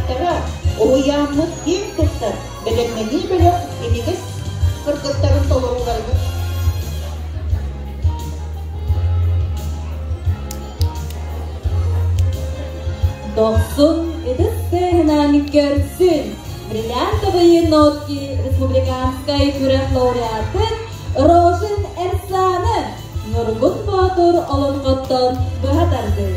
лауреаттара уһуйааммыт киэн туттар бэлэмнэнии бөлөх имигэс кыргыттарын толорууларыгар Дохсун ытыс тыаһынан көрсүн! Бриллиантовые нотки республиканскай күрэх лауреатын Рожин Эрсаны Ньургун Боотур олоҥхоттон быһа тардыы.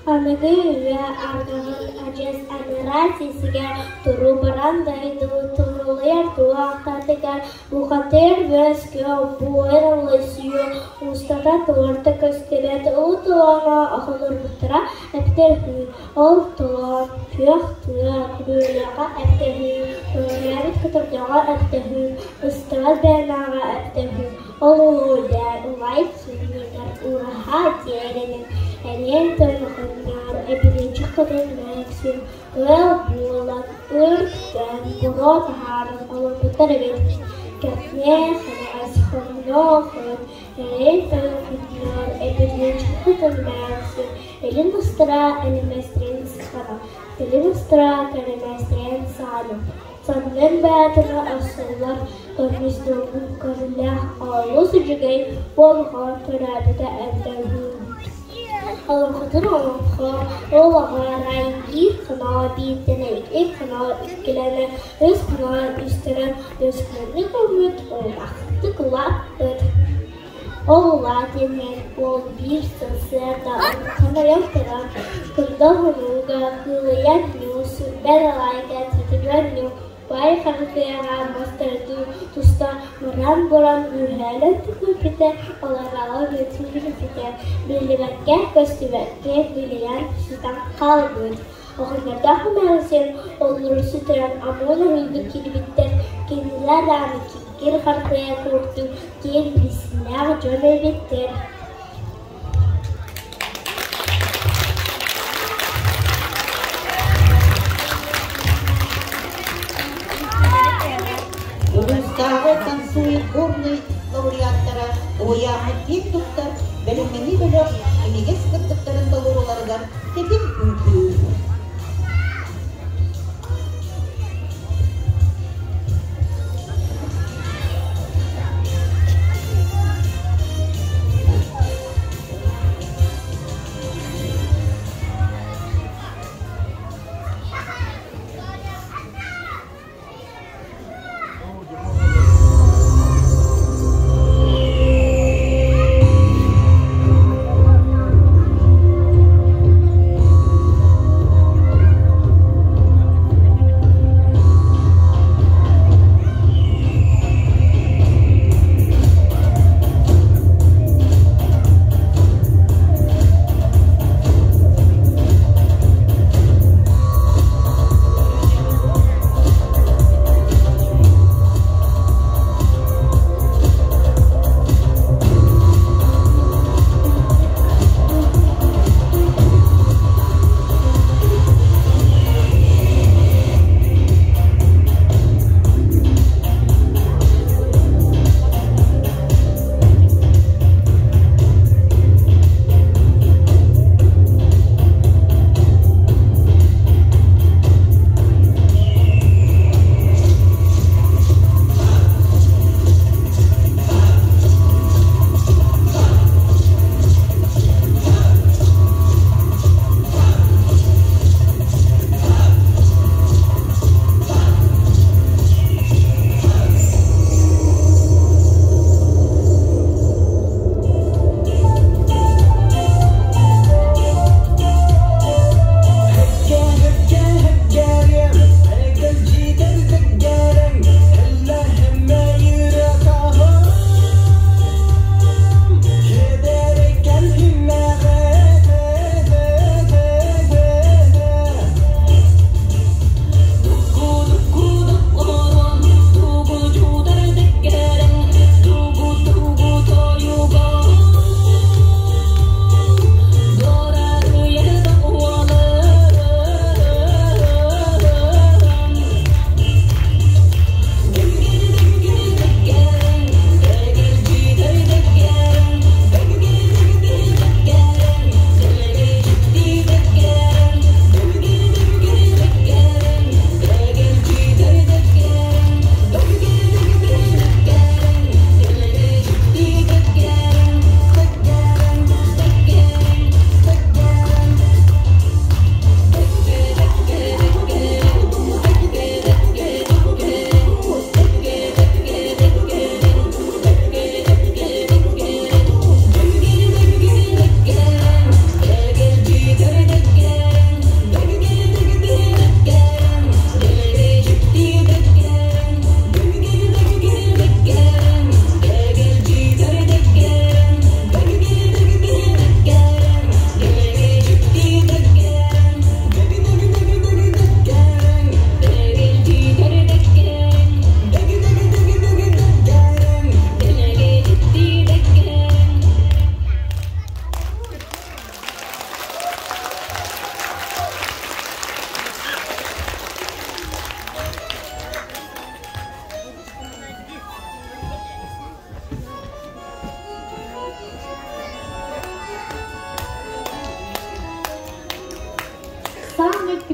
Аныгы үйэ ардаҕын адьас анараа сисигэр туруу баран дойду туруулуйар туохтатыгар бухатыыр үөскүө буойар олойсуйуо устата туорта көстүбэт уу толооно оһолорбуттара эбитэ үһү. Ол толоон күөх тыа күрүөлэҕэ эбитэ үһү, көҕүрээбит кытырдаҕа эбитэ үһү, ыстаҕас бэйэлээҕэ эбитэ үһү. Ол улуйдар улай сүнньүгэр ураһа тиэрэнэн эриэн тойонноор эбилинчик хотун Мэксин ыал буолан ыр-көтөн буруо таһааран олорбуттар эбит. Кэмниэ кэнэҕэс хонноо-хон эриэн тойонноор эбилинчик хотун Мэксин илин устара элимэстэрин саҕана, кэлин устара кэлимэстэрин саҕана Саннын баатыра охсуллар көмүс долгун көрүллээх олус үчүгэй буолҕа төрөөбүтэ эбитэ үһү. Олоҥхотун олоҥхо ол аҕаарай биир хоноо биирдэнэ, икки хоноо иккилэнэ, үс хоноо үстэнэ үөскүлэнник ылбыт, улахтык улааппыт. Ол улаатан иһэн уол биир сарсыарда ханайан туран, кырдал хонууга кыылыйан ньуу, сүрбэн алаайга титигирэн ньуу, баай харытыаҕа мас тардыы туста мыраан буолан үөһээлэн түһүүппүтэ, аллараала бүтүүрбүтэ, биллибэккэ, көстүбэккэ билийэн сытан хаалбыт. Оҕонньордоох эмээхсин олору сүтэрэн амуон уһуйбут киирбиттэр, кинилэр даҕаны киккир хартыйа курдук киэҥ билсиилээх дьон эбиттэр. Улуустааҕы танцует горный лауреаттара уһуйааммыт киэн туттар бэлэмнэнии бөлөх имигэс кыргыттарын толорууларыгар тэтим үҥкүү.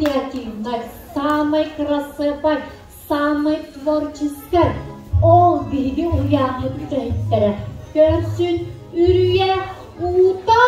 креативнай, саамай кырасыабай, саамай творческай. Ол биһиги уһуйааммыт үлэһиттэрэ. Көрсүн үрүйэ уута.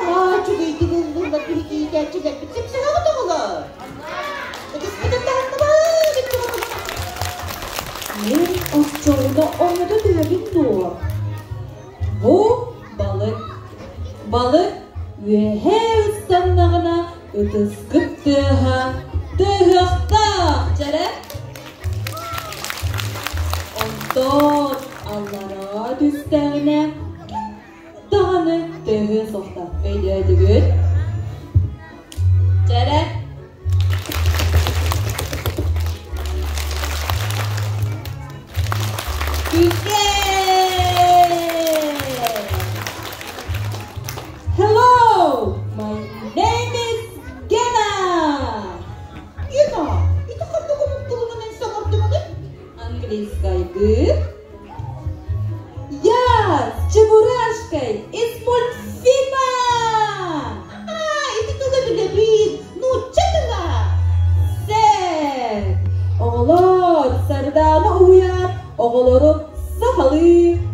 Наһаа үчүгэйдик ыллыыллар биһиги иитээччилэрбит сөпсөһөҕүт оҕолор. Ытыспытын таһынныбыт Мин оччоҕуна оҥото түһэбин дуо? Бу балык. Балык үөһээ ыстаннаҕына ытыскыт тыаһа тыаһыахтаах дьэрэ. Онтон аллараа түстэҕинэ даҕаны тыаһыа суохтаах өйдөөтүгүт? Дьэрэ. Hello, my name is Gena. Сахалыы.